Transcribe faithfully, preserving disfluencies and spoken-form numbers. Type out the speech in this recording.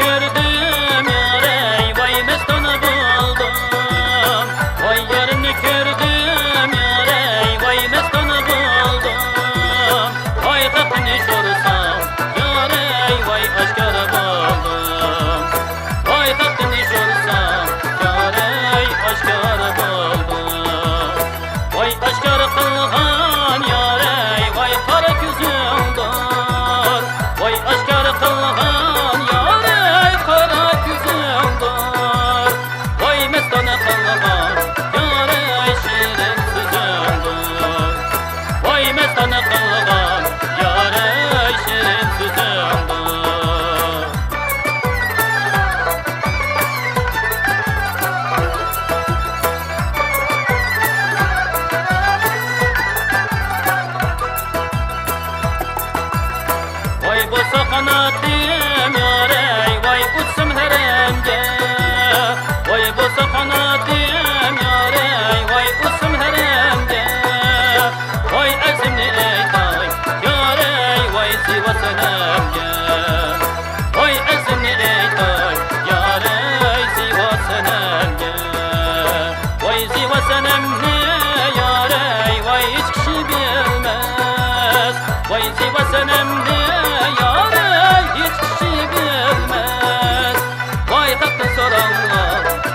كۆردۈم يارەي، ۋاي مەستانە بولدۇم. ۋاي يارنى كۆردۈم يارەي، ۋاي مەستانە بولدۇم. ۋاي خەقنى شورسام يارەي، ۋاي ئاشكارا بولدۇم. ۋاي خەقنى شورسام يارەي، ئاشكارا بولدۇم. ۋاي ئاشكارا قىلغان يارەي، ۋاي قارا كۆزۈڭدۇر. ۋاي ئاشكارا قىلغان يارەي، قارا كۆزۈڭدۇر. ۋاي مەستانە قىلغان يارەي، شېرىن سۆزۈڭدۇر. ۋاي مەستانە قىلغان يارەي، شېرىن سۆزۈڭدۇر. ۋاي بولسا قاناتىم يارەي، ۋاي ئۇچسام ھەرەمگە. ۋاي بولسا قاناتىم يارەي، ۋاي ئۇچسام ھەرەمگە. ۋاي ئەرزىمنى ئېيتاي يارەي، ۋاي زىبا سەنەمگە. ۋاي ئەرزىمنى ئېيتاي يارەي، زىبا سەنەمگە. ۋاي زىبا سەنەمنى يارەي، ۋاي ھېچ كىشى بىلمەس. ۋاي زىبا سەنەمنى يارەي، ھېچ كىشى بىلمەس. ۋاي خەقتىن سوراڭلار